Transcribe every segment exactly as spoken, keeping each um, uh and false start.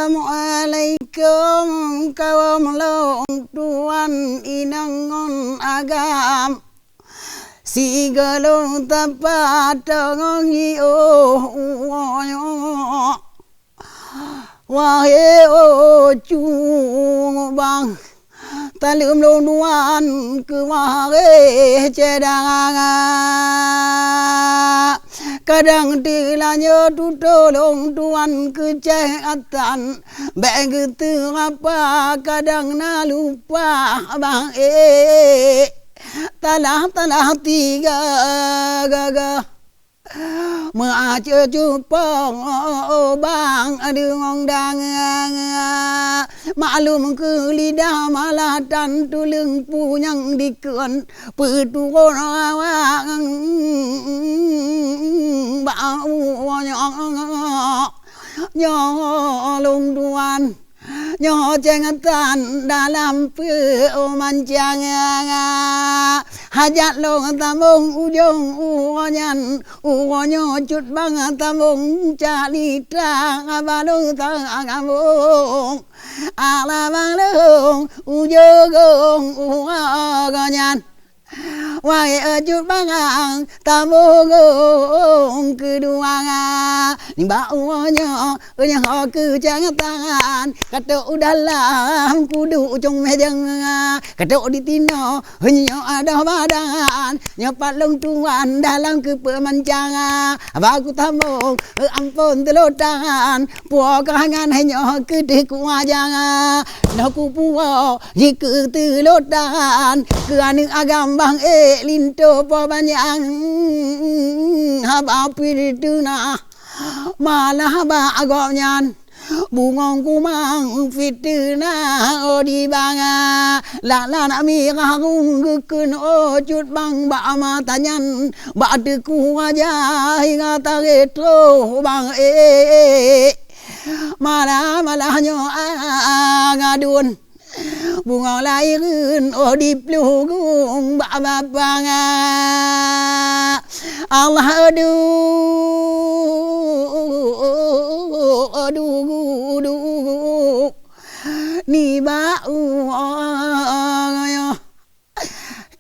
Assalamualaikum kawom lôn tuan inong ngon agam. Sigohlom tapat tongong jiôh uroe nyoe. Wahé Ocut Bang, taleuem lôn tuan keu wahé syedara. Kadang teulanjô tutulông tuan keucéhatan, bék geuteurapa kadang na lupa bang ék. Talah-talah tiga gaga. Meuacu cupong bang deungong dang. Maklum keu lidah malah tan tuleueng pu nyang dikeuen peuturot awak bak uroe nyoe. Nyoe lôn tuan. Nyoe céngatan dalam peumancang. Hajat lôn tambong ujong uroe nyan, uroe nyoe cut bang tambong calitra balong tambong. Alah bang lôn ujong uroe nyan. Wahé Ocut Bang, tamong keudua. Nibak uroe nyoe, nyoe keucangatan, ka trok u dalam kudu cong mejeng. Ka trok di tinoe, nyoe adoh badan, nyoe pat lôn tuan dalam keupeumancang. Baku tamong, ampôn teulotan, puwoe keuhangan nyoe keudeh kuajang. Noh kupuwoe, jikeu teulotan keu aneuk agam bang ék linto po banyang haba pih teuna. Malah bak gobnyan bungong kumang pih teuna odi banga. Lak-lak mirah rung geukheun Ocut Bang bak mata nyan bak teuku wajah hingga tarek troh bang ék. Malah-malah nyoe angadun. Bungong layeuen oh diplugung bak bapanga. Allah aduh, aduh, aduh. Nibak uroe nyoe.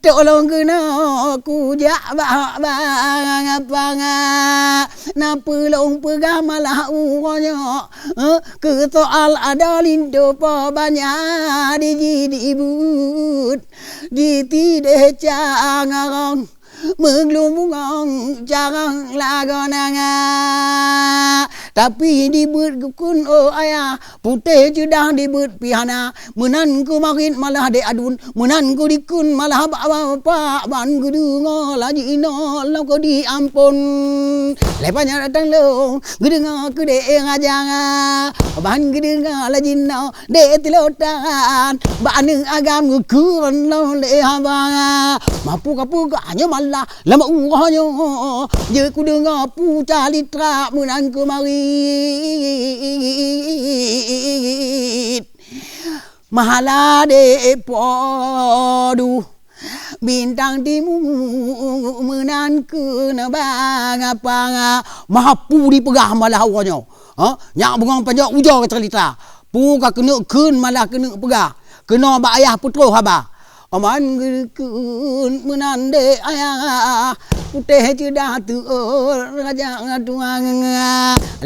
Tolong keunoe kujak bak bang apanga. Na peue lôn peugah malah uroe nyoe, eh, keu soal ada linto po banya di ji dibeuet, jitideh cangarong, meuglumungong carong lagoe nanga. Tapi dibeuet geukheun, oh ayah, putéh ceudah dibeuet pih hana. Meunan keumarit malah dek adun, meunan keu dikheun malah bak bapak, ban geudeungoe laju inoe lom keu diampôn. Leupah nyan datang lôn geudeungoe keu dek raja, ban geudeungoe laju inoe dek teulotan, bak aneuk agam geukheun lom lé haba. Mapu kapu geuh nyoe malah lam uroe nyoe, jeuet kudeungoe pu calitra meunan keumarit. Mahala dek podu bintang timu meunan keu neubang apanga. Mapu dipeugah malah uroe nyoe. Ha? Nyak bungong panjok ujoe keu calitra. Pu ka keuneuk kheun malah keuneuk peugah. Keunoe bak ayah peutroh haba. Aman geukheun meunan dek ayah, putéh ceudah teuôt raja tuang.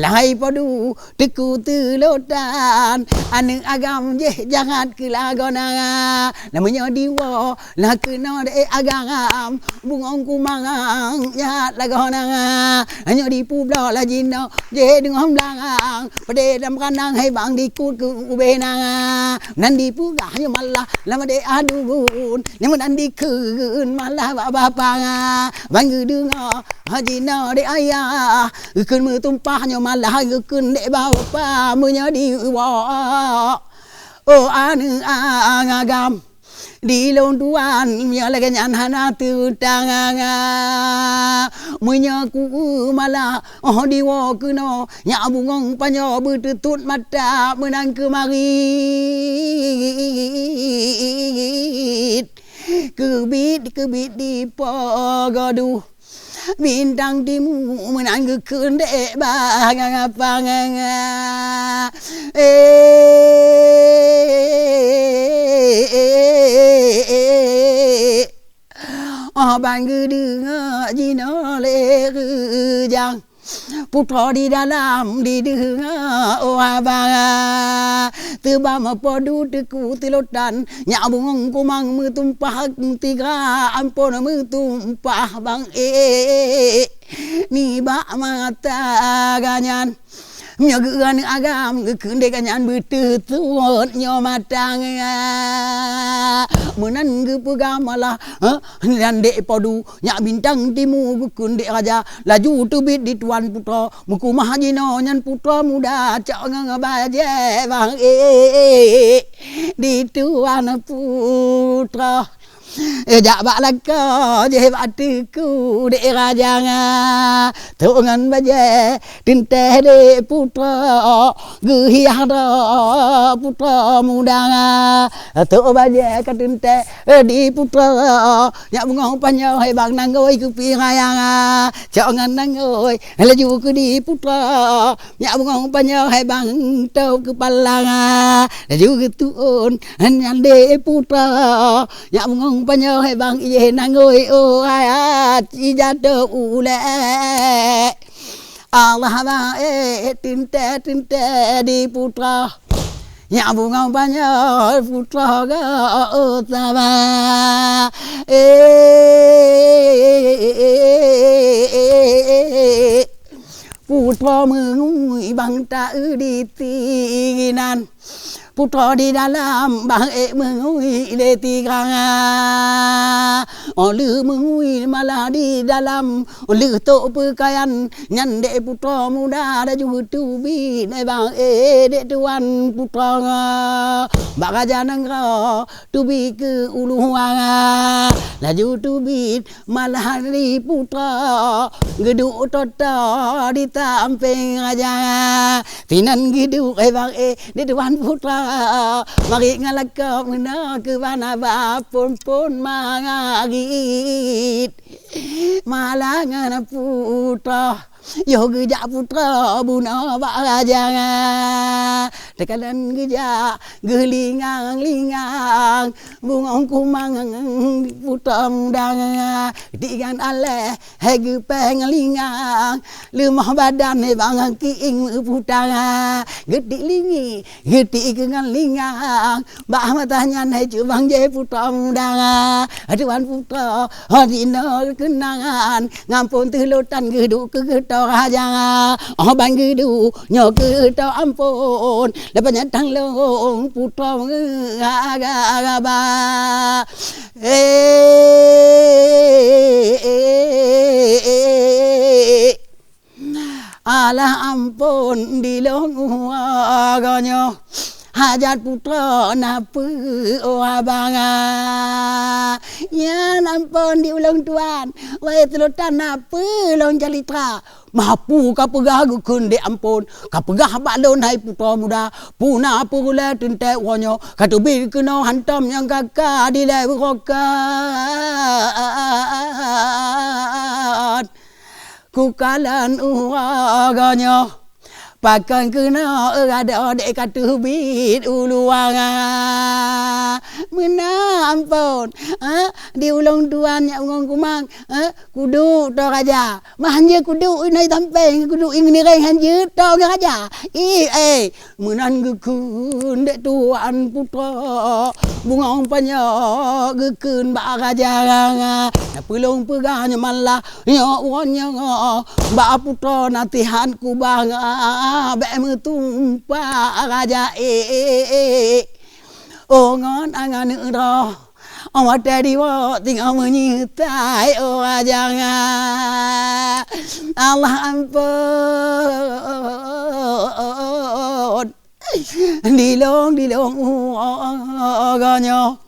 Lahai padu teuku teulotan, aneuk agam jih jahat keu lagoe nanga. Nameunyoe diwoe na keunoe dek agam, bungong kumang jahat lagoe nanga. Nyoe dipubloe laju inoe jih deungon blang. Peudeh dan peurandang hai bang dikut keu ubé nanga. Nan dipeugah nyoe malah lam dek adun. Nyoe nan dikheun malah bak bapanga. Ban geudeungoe haji na dek ayah. Geukheun meutumpah nyoe malah geukheun dek bapa. Meunyoe diwoe, oh aneuk agam. Di lôn tuan, meunyoe lagée nyan hana teutang. Meunyoe ku malah, oh, diwoe keunoe, nyak bungong panjoe beuteutot mata meunan keumarit. Keubiet-keubiet dipogoduh. Bintang Timu meunan geukheun dek bah ngon apa ngon, eh, oh, ban geudeungoe jinoe lé reujang. Putroe di dalam dideungoe, oh, abang. Teubang meupodu teungku teulotan, nyak bungong kumang meutumpah, tiga ampon meutumpah, bang, eh, nibak mata geuh nyan. Meunyoe geuh aneuk agam, geukheun dek geuh nyan beuteutuot nyoe mata geuh. Meunan geupeugah malah, heh, nyan dek podu, nyak Bintang Timu geukheun dek raja, laju teubiet di tuan putroe, meukeumah jinoe nyan putroe muda cok ngon bajée bang, eh, di tuan putroe. Eh, jak bak lakoe jih bak teungku dek raja, trok ngon bajée teuntée dek putroe, geuhiah droe putroe muda. Trok bajée ka teuntée, eh, di putroe, nyak bungong panjoe, eh, bang, nangoi keupiah raya, cok ngon nangoi laju keu di putroe. Nyak bungong panjoe, eh, bang, tôb keupala, laju geutuon nyan dek putroe. Nyak bungong panjoe, eh, bang, ijeh nangoi, oh, ayat ijatoe ulée. Allah, bang, eh, teuntée-teuntée di putroe. Nyak bungong panjoe putroe geuh saba. Eh, putroe meungui bang taeu di tinan. Putroe di dalam bang ék meungui lé tiga. Oh, lheueh meungui malah di dalam, lheueh tok peukayan, nyan dek putroe muda laju teubiet, eh, bang, eh, dek tuan putroe. Bak raja nanggroe teubiet keu u luwa, laju teubiet malah di putroe, geuduek toto di sampéng raja. Sinan geuduek, eh, bang, eh, di tuan putroe, marit ngon lakoe meunoe keu bana ba phon-phon marit. Malah ngon putroe, yoh geujak putroe bunoe bak raja. Teukalon geujak geulingang-lingang, bungong kumang putroe muda. Tigan aleh hai geupéng lingang, leumoh badan hai bang kieng meuputa. Geutik lingi, geutik keu ngon lingang, bak mata nyan hai cubang jai putroe muda. Tuan putroe, ho jinoe keunangan, ngampon teuh lotan geuduek keu geutoe raja. Oh, ban geuduek nyoe geutoe ampon, leupah nyan tang lôn putroe meugaba. Eh, eh, eh, eh, eh. Alah ampon di lôn uroe nyoe. Hajat putroe na peue, oh abang? Nyan ampon di ulôn tuan. Wahé seulotan na peue lôn calitra. Mapu ka peugah geukheun dek ampon. Ka peugah bak lôn hai putroe muda. Puna peureulée teuntée uroe nyoe. Ka teubiet keunoe hantom nyang ka ka dilée beurokot. Kukalon uroe nyoe, pakon keunoe rado dek ka teubiet u luwa. Meunan ampon, ha? Di ulôn tuan nyak bungong kumang, ha? Kuduek toh raja. Mah hanjeuet kuduek inoe sampéng, kuduek ingeunireng hanjeuet toh ngon raja. Ih, eh, Meunan geukheun dek tuan putroe, bungong panjoe geukheun bak raja. Na peulông peugah nyoe malah nyoe uroe nyoe bak putroe nasihat kubang, bék meutumpah raja, eh, eh, eh. Oh ngon angan droe. Oh watée diwoe teungoh meunyeusai, oh raja. Allah ampon. Dilông, dilông, oh, oh, oh, oh, nyoe.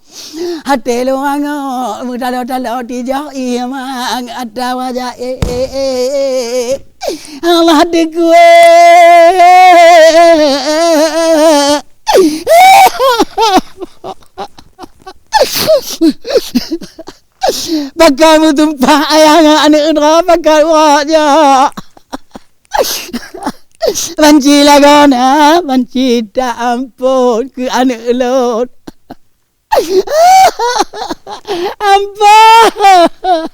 Até lôn angoh, meutalo-talo tijoh ié mangat atra raja, eh, eh, eh, eh. Allah teungku, eh. Bah Pakon meutumpah ayah ngon aneuk droe, pakon uroe nyoe. Banci lagoe na, banci ta amphon keu aneuk lôn. Amphon.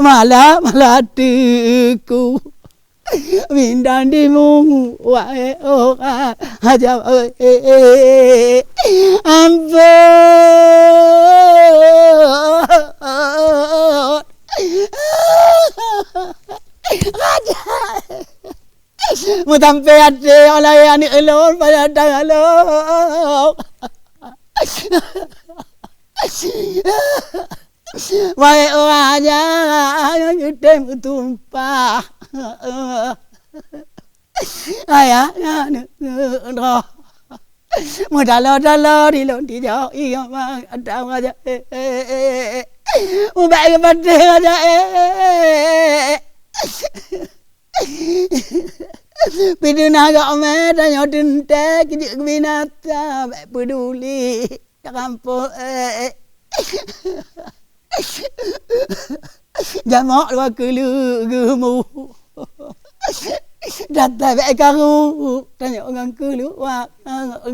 Malah, malah teungku. Bintang timu, wahé orang ajaib, eh, eh, eh, eh. Amphon. Raja. Meusampé até, oh, lahé aneuk lôn, pada datang lôn. Wahé orang aja, nyang geutem meutumpah. Ayah nyan droe. Meudalo-dalo di lôn tijak, iya mang ada raja, eh, eh, eh, eh. Ubak ke pateh raja, eh, eh, eh, eh. Piduna gak meh, tanyoe teuntée, keujeuk binatang, bèk peuduli. Ka kampung, eh, eh. Jamak dua keulu geumu. Datai bèk karu, tanyoe ngon keulu wak,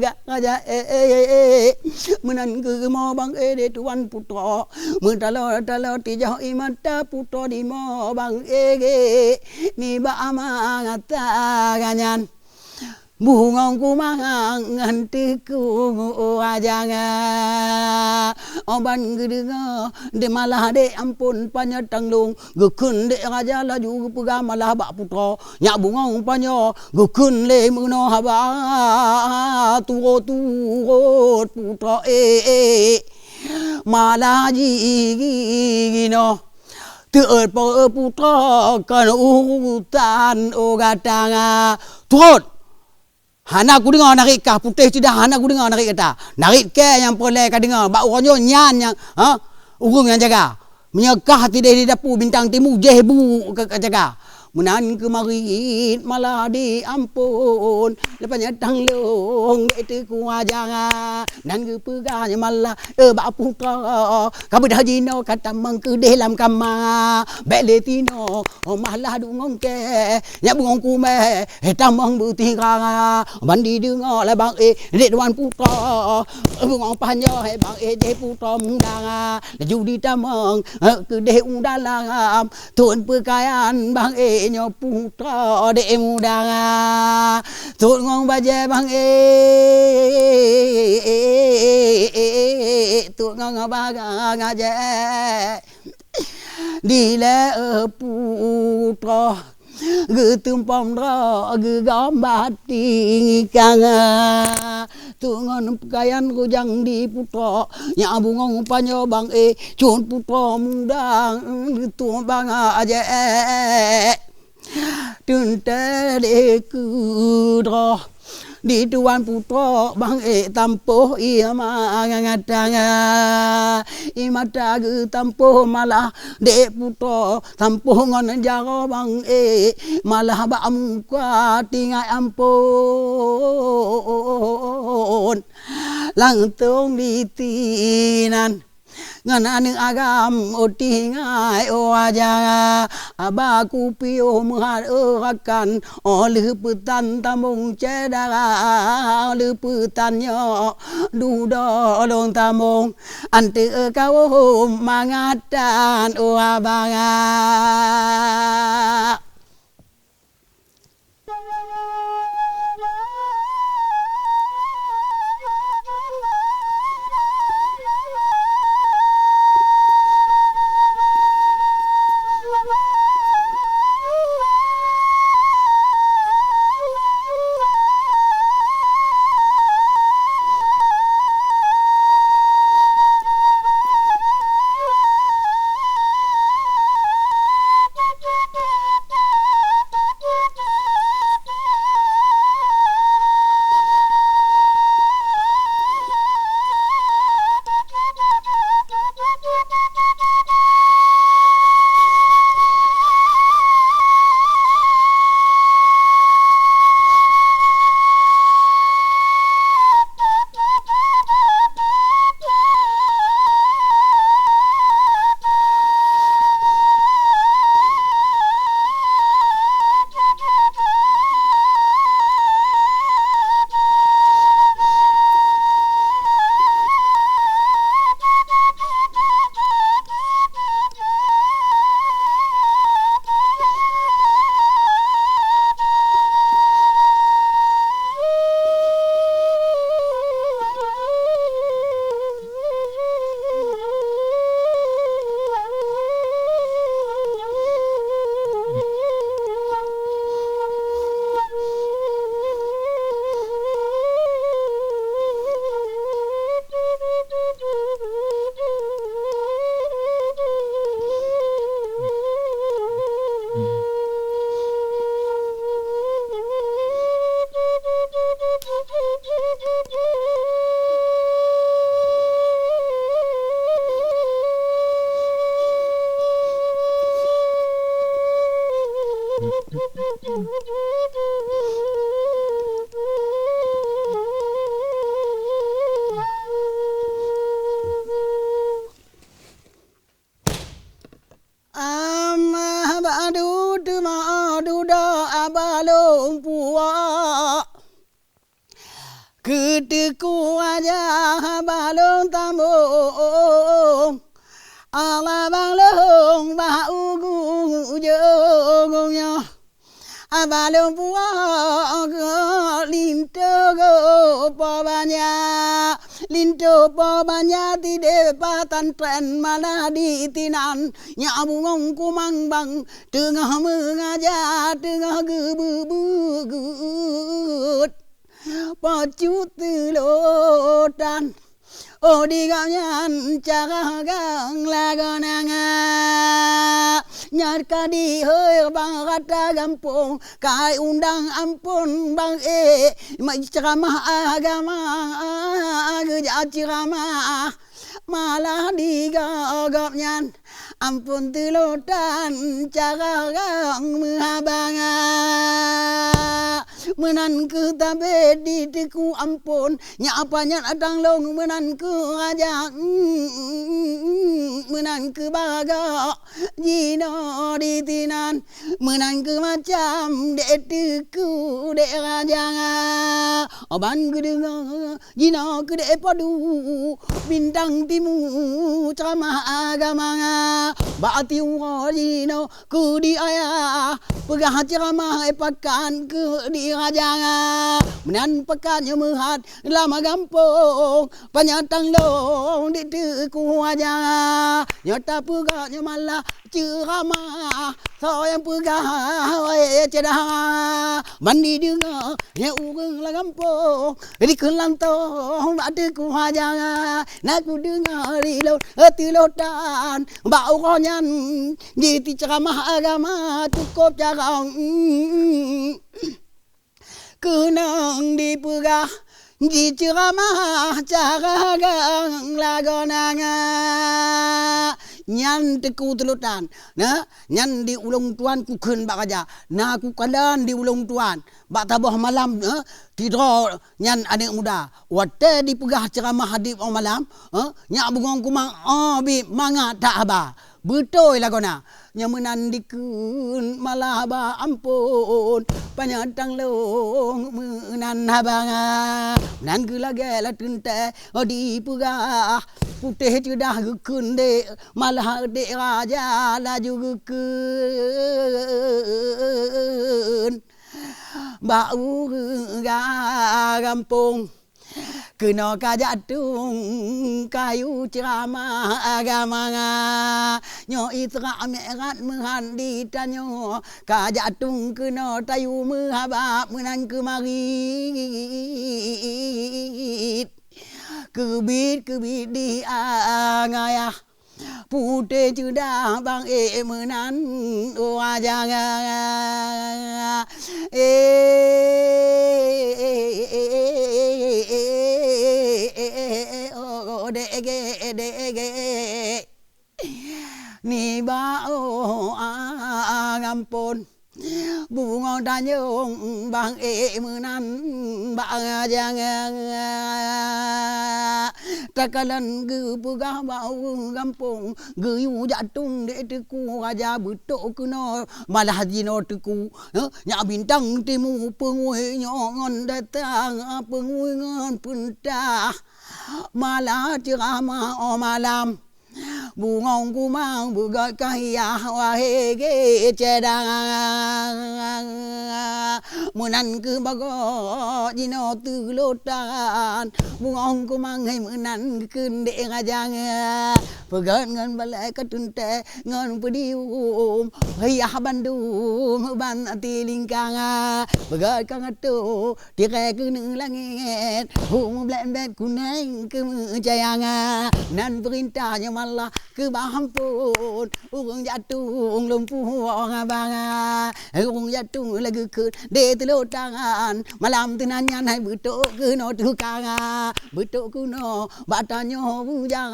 gak raja, eh, eh, eh, eh. Meunan geumo bang, eh, di tuan putroe. Meutalo-talo tijak i mata putroe di mo bang, eh, eh. Nibak ama ngata ganyan. Bungong kumang ngon teuku raja nga. Oban geudeungoe deuh malah dek ampon panyöt tanglong. Geukheun dek raja laju geupeugah malah bak putroe. Nyak bungong panyoe geukheun lé meunoe haba turot-turot putroe, eh, eh. Malah jih ginoe. Teuôt po putroe kon urutan, oh, gata nga. Turot! Hana kudeungoe narit kah, putéh ceudah, hana kudeungoe narit gata. Narit kèe nyang peureulèe kadeungoe, bak uroe nyoe nyan nyang, ha, ureueng nyang jaga. Meunyoe kah tideh di dapu bintang timu, jéh bu ka, ka jaga. Meunan keumarit malah di ampon, leupah nyan tanglong dek teuku raja nga. Nan geupeugah nyan malah, eh, bak putroe, ka beudôh jinoe ka tamong keudeh lam kama. Bèk lé tinoe, oh, malah dungong kèe, nyak bungong kumè, eh, tamong beutira. Ban jideungoe lé bang, eh, dek tuan putroe, bungong panyoe, eh, bang, eh, dek putroe muda. Laju jitamong, eh, keudeh u dalam. Thôn peukayan bang, eh, nyoe putroe dek muda. Thôn ngon bajèe bang, eh, thôn ngon bajèe. Dilèe, eh, putroe, geutumpom droe, geugom bating ikang. Thôn ngon peukayan kujang di putroe, nyak bungong panyoe bang, eh, cut putroe muda, geutumpom bang ajèe. Teuntèe lé keudroe di tuan putroe bang, eh, tampôh ié ma ngatang. Ié mata geutampôh malah dek putroe, tampôh ngon jaroe bang, eh, malah bak muka tinggai ampon. Langsong ditinan ngon aneuk agam, oh, tinggai, oh, raja. Haba kupiôh meuhat, oh, rakan, oh, lheueh peutan tamong syedara, oh, lheueh peutan nyoe dudoe lôn tamong. Anteuk kawôm mangat tan, oh, abang. Keu Teungku Raja haba lôn sambông, Allah bang lôn bak ujông nyoe. Haba lôn puwoe keu linto po banja, linto po banja sidéh pesantren malah di sinan. Nyak bungong kumang bang teungoh meungaja, teungoh geubeubeugét. Pacut teulotan, oh, di gobnyan cara geuh lagoe na. Nyan ka dihôi bang rata gampông, ka undang amphon bang ék, mak ceuramah agama, geujak ceuramah. Malah di gobnyan amphon teulotan cara geuh meuhaba. Meunan kheueh tabé di Teungku amphon, nyak apa nyan atang lôn meunan kheueh raja, meunan kheueh bagoe jinoe di sinan. Meunan kheueh macam dék Teungku, dék raja. Ban geudeungoe jinoe keu dék Padu, bintang timu ceuramah agama. Bak tiwoe jinoe keu di ayah, peugah ceuramah pakat keu di raja. Meunan pakat nyoe meuhat lam gampông, panyang tang lôn di Teungku Raja. Nyoe tapeugah nyoe malah ceuramah, soe nyang peugah wahé syedara. Ban jideungoe lé ureuëng lam gampông, dikheun lantong bak Teungku Raja. Na kudeungoe di lôn teulotan, bak uroe nyan jiceuramah agama cukôp carông. Keunong dipeugah jiceuramah cara geuh lagoe na. Nyan Teungku Teulotan, na, nyan di ulôn tuan kukheun bak raja, na kukalon di ulôn tuan bak saboh malam, na, sidroe nyan aneuëk muda. Watée dipeugah ceuramah di uroe malam, eh, nyak bungong kumang, oh, bit mangat that haba. Beutôi lagoe na, nyang meunan dikheun malah haba amphon, panyang tang lôn meunan haba. Meunan kheueh lagée lam teuntée dipeugah, putéh ceudah geukheun dék, malah dék raja laju geukheun bak ureuëng gampông. Keunoe ka jak tueng kayu ceuramah agama. Nyoe Isra Mi'raj meuhan di tanyoe, ka jak tueng keunoe tayue meuhaba meunan kheueh marit. Keubiet-keubiet di angaya. Putéh ceudah bang ék meunan wajah. Eh, oh, dege, dege. Nibak, oh, ah, ah, gampông. Bungong tanyong bang ék meunan bak jangan. Takalon geupeugah bak ureuëng gampông, geuyue jak tueng dék Teungku Raja beutok keunoe, malah jinoe Teungku, eh, nyak bintang timu peungui nyoe ngon datang peungui ngon peurintah. Malah ceuramah óh malam. Bungong kumang beugét ka hiah wahé geucedang. Meunan kheueh bagoe jinoe teulotan. Bungong kumang hai meunan geukheun dék raja. Peugét ngon balée ka teuntée ngon peudium. Hiah bandum ban até lingkang. Peugét ka ngato tirée keuneuk langét, hu mublek-blek kuneng keumeucayang. Nan peurintah nyoe malah keubah amphon, ureuëng jak tueng lumpuh abang. Ureuëng jak tueng lagée kheun di teulotan, malam teunan nyan hai beutok keunoe tukang. Beutok keunoe bak tanyoe bujang.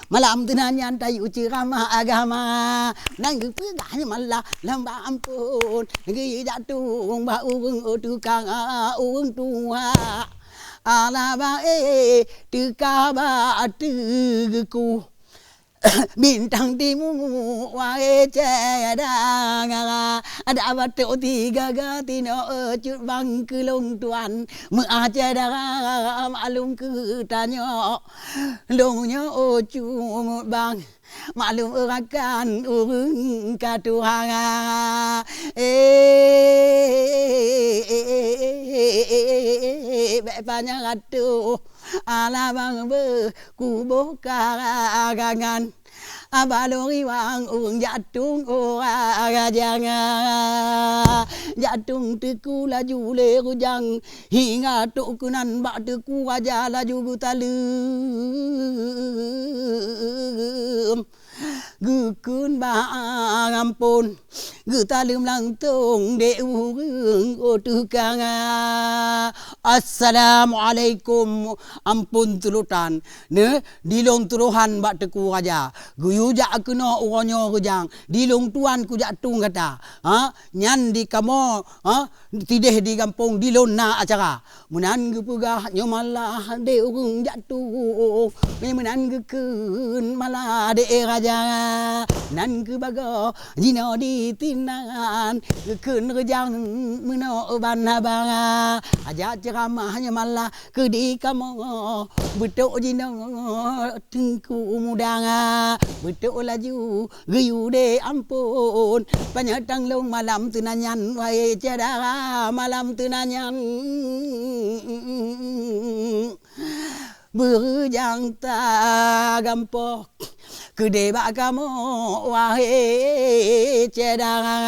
Malam teunan nyan tayue ceuramah agama. Nan geupeugah nyoe malah lamba amphon, geujak tueng bak ureuëng, oh, tukang, ah, ureuëng tuha. Alah bang ék teuka bak ateueh geuku. Bintang Timu, wahé syedara, ada batuk tiga ga tinoe cut bang keu lôn tuan. Meu'ah syedara, maklum keu tanyoe. Lôn nyoe cut bang, maklum rakan ureueng ka tuha. Eh, bèk panyang ateuh, alah bang beuh kuboh karangan. Abah lôn riwang ureueng jak tueng ura raja. Jak tueng Teungku laju lé Rujang, hingga trok keunan bak Teungku Raja laju geutaleuem. Geukheun bak Ampon, geutaleuem langsong dek ureueng, "Oh tukang, assalamualaikum, Ampon Sulutan. Nyoe, di lôn turohan bak Teungku Raja. Geuyue jak keunoe uroe nyoe Rujang, di lôn tuan kujak tueng gata. Ha, nyan di kamoe, ha, sideh di gampông di lôn na acara." Meunan geupeugah nyoe malah dek ureueng jak tueng, meunan geukheun malah dek raja. Nan geubagoe jinoe di tinan, geukheun Rujang meunoe ban haba. Ajak ceuramah nyoe malah keu di kamoe, beutôi jinoe Teungku Muda. Beutôi laju geuyue dek Ampon, panyang tang lôn malam teunanyan, wahé syedara, malam teunanyan. Beurujang tagampok keudeh bak kamoe, wahé syedara.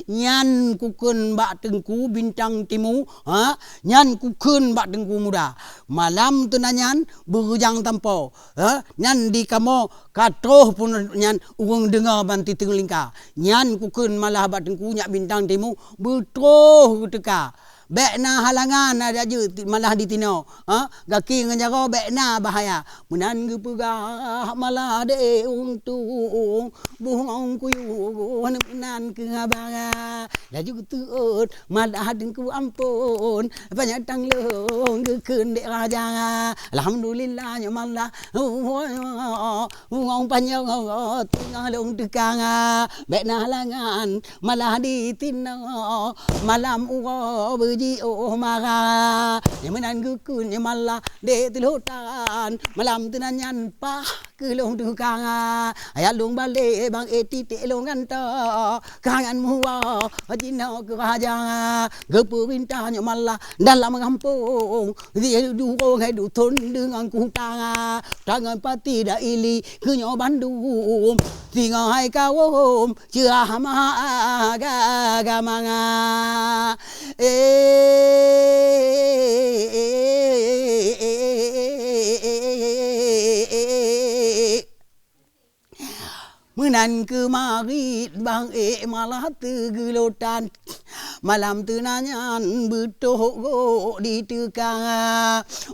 Nyan kukheun bak Teungku Bintang Timu, ha? Nyan kukheun bak Teungku Muda. Malam teunanyan beurujang tampo, ha? Nyan di kamoe ka troh pun nyan ureueng deungoe ban titeung lingka. Nyan kukheun malah bak Teungku nyak Bintang Timu beutroh geuteuka. Bèk na halangan, ada jeuet malah ditinoe, ha? Gaki ngon jaroe bèk na bahaya. Meunan geupeugah malah dek ureueng tueng, bungong kuyue meunan keu haba. Laju geuteuôt malah Teungku Ampon, panyang tang lôn geukheun dek raja. Alhamdulillah nyoe malah bungong panyang teungoh lôn teuka. Bèk na halangan malah ditinoe, malam uroe beujiôh mara. Nyang meunan geukheun nyoe malah dek Sulutan, malam teunanyan pah keu lôn teuka. Ayah lôn balek bang, eh, titek lôn gantoe, kangan muwa jinoe keu raja. Geupeurintah nyoe malah dalam gampông, di jurông hai dusun deungon kuta. Tangan pati da ili keu nyoe bandum, singoh hai kawôm ceramah agama. Eh, meunan keumarit bang, eh, malah teugeulotan. Malam teunanyan beutoh gok diteuka.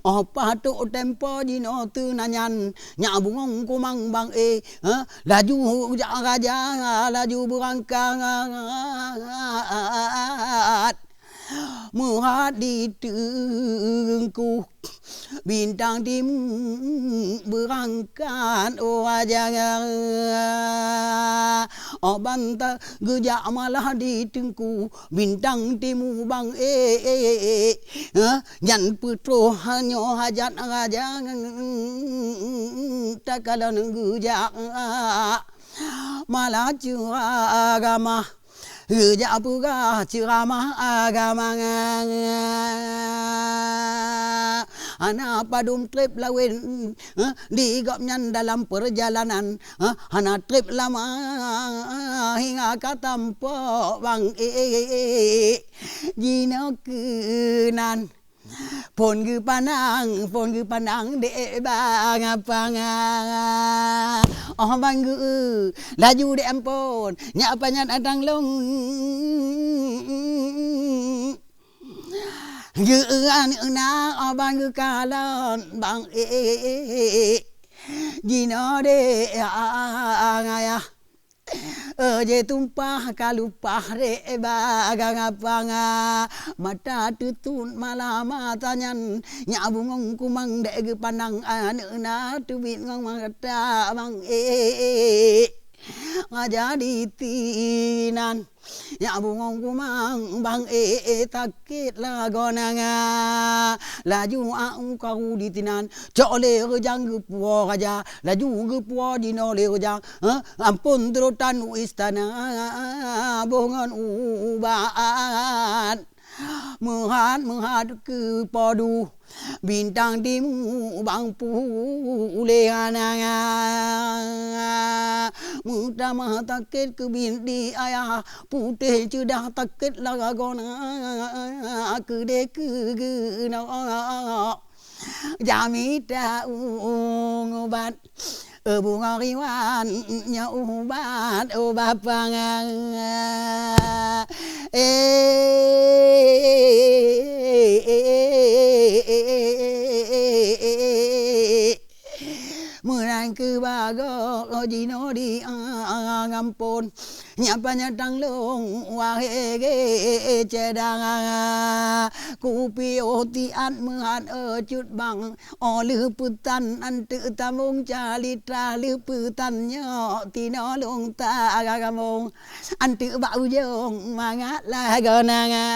Oh, patok tempo jinoe teunanyan, nyak bungong kumang bang, eh, ha? Laju jak raja, laju beurangkat. Meuhat di Teungku Bintang Timu beurangkat, oh, raja. Oh, ban ta geujak malah di Teungku Bintang Timu bang, eh, eh, eh, eh. Ha? Nyan peutroh nyoe hajat raja, takalon geujak malah ceramah. Geujak peugah ceramah agama. Hana padum treb laén, eh, di gobnyan dalam peurjalanan, eh, hana treb lama hingga ka tampok bang, eh, jinoe keunan. Phon geupandang, phon geupandang dek bang apang. Oh, bang geu, laju dek Ampon, nyak panyang atang lôn. Geu aneuk na, oh, bang geukalon, bang, eh, eh, eh, eh. Jinoe dek, ah, ah, ah, ah, ayah. Eh, jitumpah ka lupah ré bak gangapanga, mata teutut malam masa nyan, nyak bungong kumang dek geupandang aneuk na teubiet ngon mata bang, eh, eh, eh, eh. Ngaja di tinan. Nyak bungong kumang bang, eh, eh, sakét lagoe nanga. Laju au karu di tinan. Cok lé reujang geupuwoe raja, laju geupuwoe jinoe lé reujang. Heh, ampôn trôtan u istana, boh ngon ubat. Meuhat-meuhat keu Po Duh, bintang timu bang puléh hana. Meutamah sakét keu binti ayah, putéh ceudah sakét lagoe nanga, keudéh keu geunoe. Jamita ubat, eh, bungoh riwan, nyoe ubat, oh, bapa ngan. Eh, meunan keuh bagoe jinoe di, ah, ngampôn. Nyak panyang tanglông, wahé gé cédang, kupiôh tiat meuhat, eh, cut bang. Oh lheueh peutan anteuk tamong calitra, lheueh peutan nyoe tinoe lông tagamong. Anteuk bak ujông mangat lagoe nanga.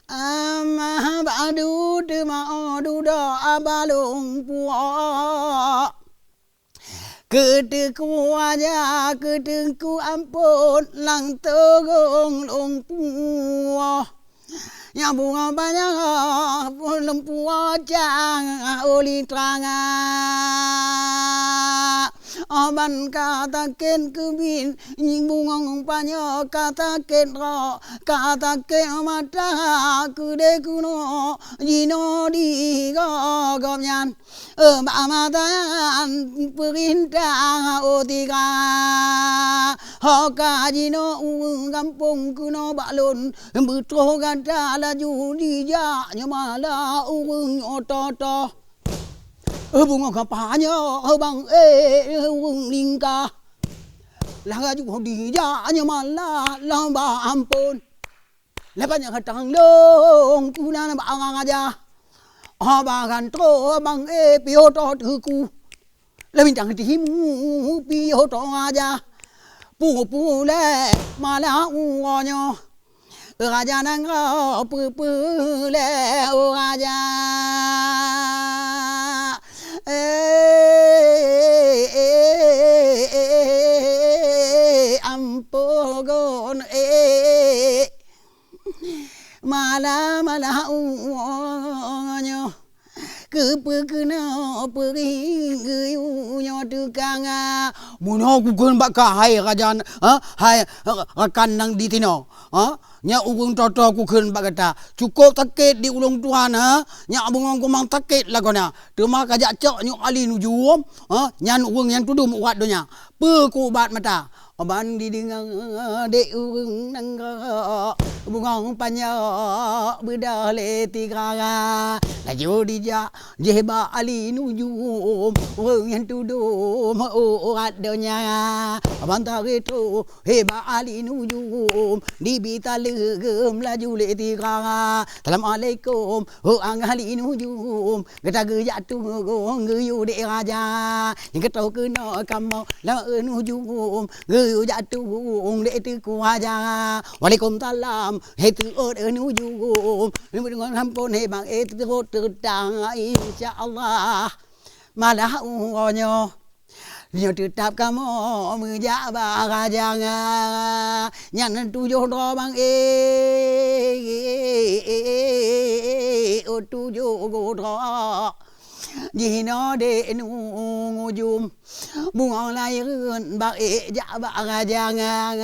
Amah badu teuma dudoe abalong puok. Keu teungku aja, keu teungku ampôn, lang tugong lôn puwoe. Nyang bungoh panyang lôn puwoe cang oli tranga. Oban ka sakét keubiet, nyang bungoh panyang ka sakét roh, ka sakét mata, keudeh keunoe jinoe di gob gobnyan. Eh, bak masa nyan peurintah Otika, ho ka jinoe ureuëng gampông keunoe bak lôn, beutroh gata laju jijak nyoe mala ureuëng oto-oto. Eh, bungoh gapa nyoe, eh, bang, eh, ureuëng lingka. Laju dijak nyoe mala lom bak ampôn. Lepas nyan ka tanglong tuna bak angang aja. Haba gantô bang, eh, piôh tô teuku. Lé bintang timu piôh tô aja. Pu-pu lé mala uroe nyoe. Raja nanggroe peue-peue lé, oh raja. Eh, eh, eh, eh, eh, eh, ampôn, eh. Alah, alah, uroe nyoe. Keupeue keunoe peurieng geuyue nyoe tukang, ah? Meunoe kukheun bak kah, hai rajan, ha? Hai rakan nyang di tinoe, ha? Nyak ureuëng toe-toe kukheun bak gata. Cukôp sakét di ulôn tuan, ha? Nyak bungong kumang sakét lagoena. Teuma ka jak cok nyoe ahli nujum, ha? Nyan ureuëng nyang tudum urat donya. Peue keu ubat mata? Ban dideungoe dek ureuëng nanggroe, bungong panyöt beudôh lé tiga. Laju dijak jih bak ahli nujum, ureuëng nyang tudum urat donya. Ban tareutôh he bak ahli nujum, dibi taleuem laju lé tiga. Assalamualaikum, ho ahli nujum. Gata geujak turong geuyue dek raja. Nyang gata keunoe kamoe lam nujum, geuyue jak turong dek teungku raja. Waalaikumsalam, hai teuôt nujum. Deungon ampôn hai bang, eh, teuôt teutang, insya Allah. Malah uroe nyoe. Nyoe teutab kamoe meujak bak raja nyan tujoh droe bang, eh, oh, tujoh droe. Jinoe dek nujum bungong layeuen bak, eh, jak bak raja nyan.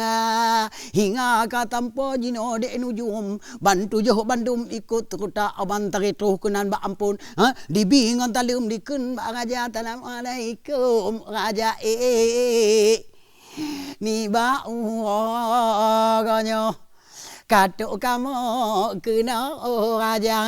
Hingga ka tampo jinoe dek nujum ban tujoh bandum ikot teukuta ban tareutôh keunan bak ampôn. Ha, dibi ngon taleuem dikheun bak raja, "Assalamualaikum, raja, eh, nibak uroe nyoe ka trok kamoe keunoe, oh, raja.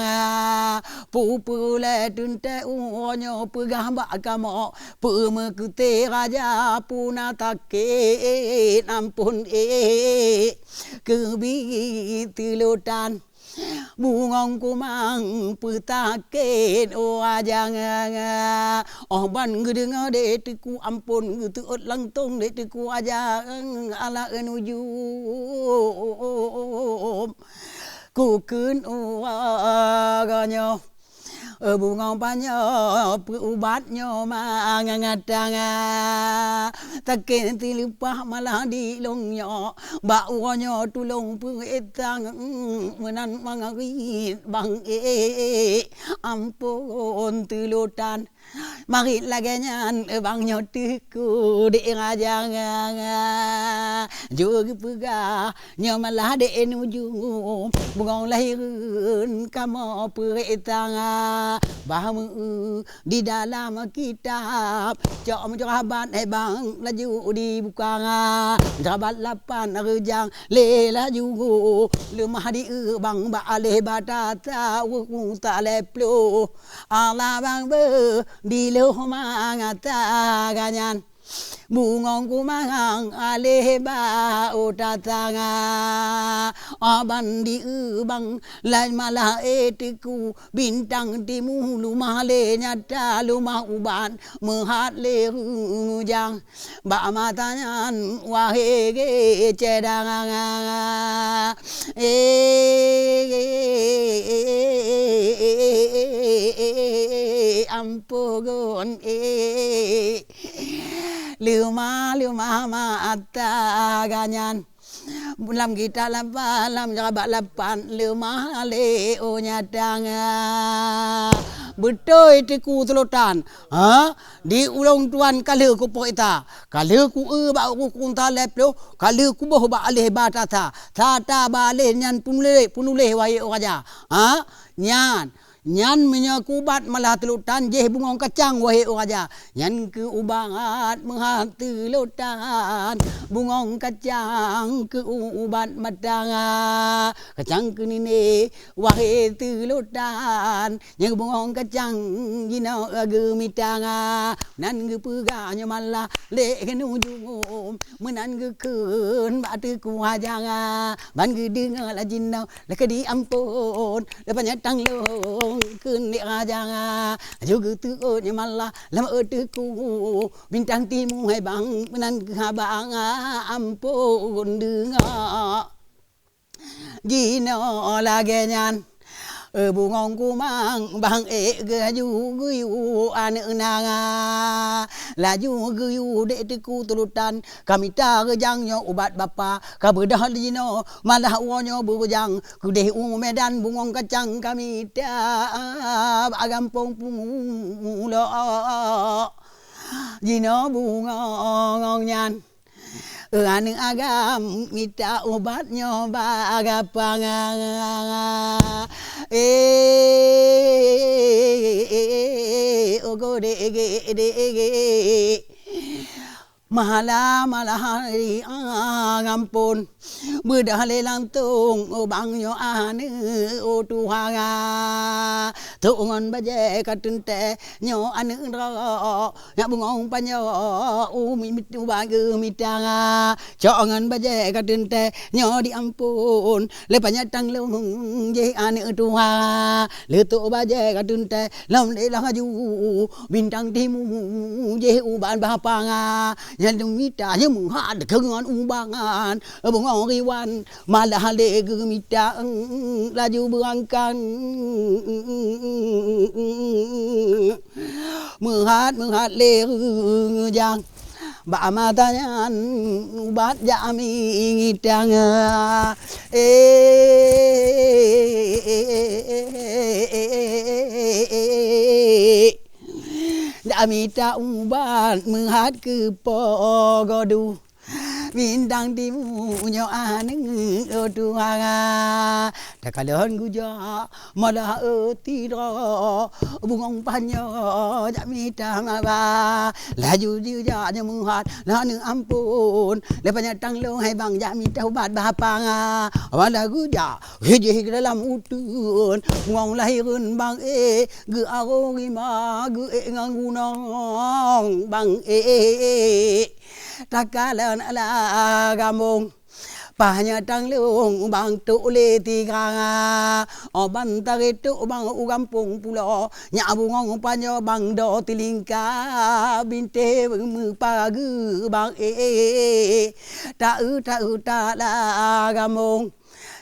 Peue-peue lé teuntée uroe nyoe peugah bak kamoe, peue meukeusé raja peue na sakét, ampôn, eh, keubiet teulotan." Bungong kumang peusakét, oh, raja. Oh, ban geudeungoe dek teungku ampôn, geuteuôt langsong dek teungku raja, alah nujum. Kukheun uroe nyoe, eh, bungong panyöt peuubat nyoe mangat tangan. Sakét teuleupah malah di lôn nyoe. Bak uroe nyoe tulông peureutang, meunan mangarit bang, eh, ampôn teulotan. Marit lagée nyan, eh, bang nyoe teungku dek raja. Jeuet geupeugah nyoe malah dek nujum, bungong layeuen kamoe peurek tanga. Bah meu di dalam kitab, cok meujrabat, eh, bang, laju dibuka. Meujrabat lapan reujang lé laju, leumah di bang bak aleh batata, uroe ku talhée ploh. Allah bang beu di lôn mangata ganyan. Bungong kumang aleh ba u tatanga. Aban di bang laén malah, eh, teungku, bintang timu leumah lé nyata, leumah ubat meuhat lé reujang. Bak masa nyan, wahé geucedang, eh, ampôn, eh, leumah-leumah mata ganyan. Lam kitab lapan, lam meujrabat lapan, leumah lé u nyata. Beutôi teungku seulotan, ha? Di ulôn tuan ka lheueh kupeuriksa, ka lheueh kueu bak uroe ku talhée ploh, ka lheueh kuboh bak aleh batata. Tata bak aleh nyan peunuléh, peunuléh wahé u raja. Ha? Nyan, nyan meunyoe keu ubat malah teulotan, jih bungong kacang wahé u raja. Nyan keu ubat meuhat teulotan, bungong kacang keu ubat mata. Kacang keu niné wahé teulotan, nyang bungong kacang jinoe geumitang. Nan geupeugah nyoe malah lé nujum, meunan geukheun bak teungku raja. Ban geudeungoe laju jinoe lagée di ampôn, leupah nyan tang lôn keuneuk raja. Laju geuteuôt nyoe malah lam teungku, bintang timu hai bang, meunan keuh haba ampôn deungoe. Jinoe lagée nyan, Eh, bungong kumang bang ék geuyue geuyue aneuk nanga. Laju geuyue dek Teungku Tulutan, ka mita reujang nyoe ubat bapa, ka beudôh jinoe malah uroe nyoe beureujang. Keudeh u Medan bungong kacang ka mita bak gampông Pulo. Jinoe bungong nyan, eh, aneuk agam mita ubat nyoe bak gapang. Eh, ogo dege dege. Malam-malam hari, ah, ngampôn. Beudôh lé lantông, oh, bang nyoe aneuk, oh, Tuhan, ah. Trok ngon bajée ka teuntée, nyoe aneuk droe. Nyak bungong panjoe, oh, mi-, mi-, ubat geumita, ah. Cok ngon bajée ka teuntée, nyoe diampôn. Lé panyöt tanglông jih aneuk tuha, leutok bajée ka teuntée, lom lé laju bintang timu jih ubat bapang. Nyan mita nyan meuhat keu ngon ubangan, bungong riwan malah lé geumita, laju beurangkat. Meuhat, meuhat lé reujang. Bak mata nyan ubat jak mita. Eh, jak mita ubat meuhat keu Po Godu. Bintang timu nyoe aneuk, oh, Tuhan. Takalon geujak malah, eh, sidroe bungong panjoe jak mita maba. Laju jijak nyan meuhat, laju ampôn. Lé panyöt tanglông hai bang jak mita ubat bapang. Malah geujak, geujih keu dalam uteuen. Bungong lahireuen bang, eh, geuarô rima, geuék ngon gunong bang, eh. Takalon lam gampông. Panyöt tanglông bang trok lé tiga. Oh, ban taré trok bang u gampông Pulo. Nyak bungong panjoe bang do tilingka. Bintéh meupageue bang, eh, eh, eh. Taeu, taeu, taeu lam gampông.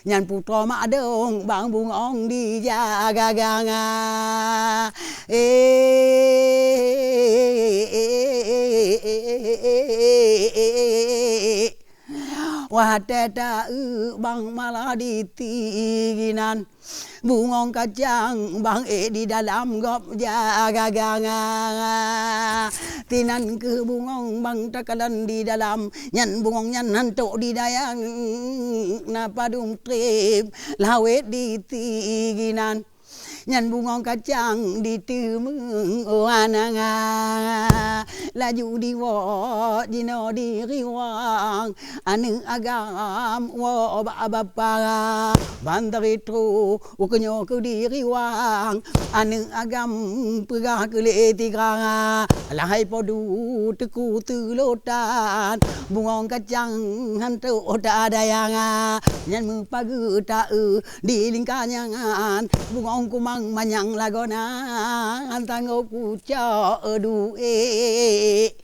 Nyan putroe mak dong bang bungong di jaga ganga. Eh, watée taeu bang malah di tiginan. Bungong kacang bang ék di dalam gob jaga ganga. Tinan keuh bungong bang takalon di dalam. Nyan bungong nyan hantok di dayang, na padum treb lawét di tiginan. Nyan bungong kacang di teumeung wananga, laju diwoe jinoe di riwang aneuk agam woe bak bapa. Ban taré trok ukeunyoe keu di riwang aneuk agam peugah keu lé tiga. Lahai Po Du Teungku Tulutan, bungong kacang hantok ata dayang. Nyan meupageue taeu di lingka nyan, bungong kumang manyang lagonan, tanggong kucok duek.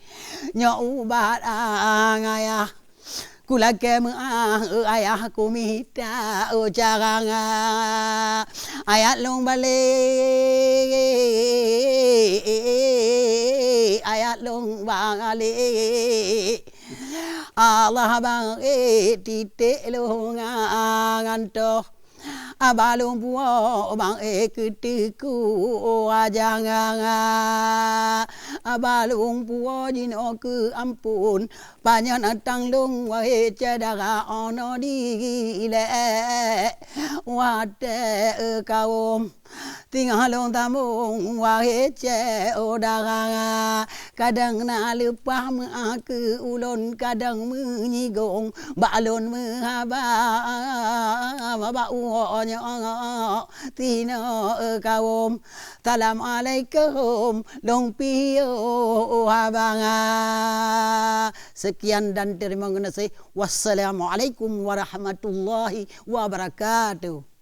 Nyoe ubat ayah. Kulakée meuah, eh, ayah kumita, oh, carang. Ayat lôn balek, ayat lôn balek. Allah bang, eh, titek lôn ngan toh. Aba lôn puwoe bang, eh, keu Teungku Ajang. Aba lôn puwoe jinoe keu ampôn. Panyöt tanglông wahé syedara, oh, noe dilée watée kawöm. Teungoh lôn tamong wahé syedara, kadang na leupah meuah keu ulôn, kadang meunyigong bak lôn meuhaba bak uroe nyoe tinoe kawöm. Assalamualaikum lôn piôh haba. Sekian dan terima kasih. Wassalamualaikum warahmatullahi wabarakatuh.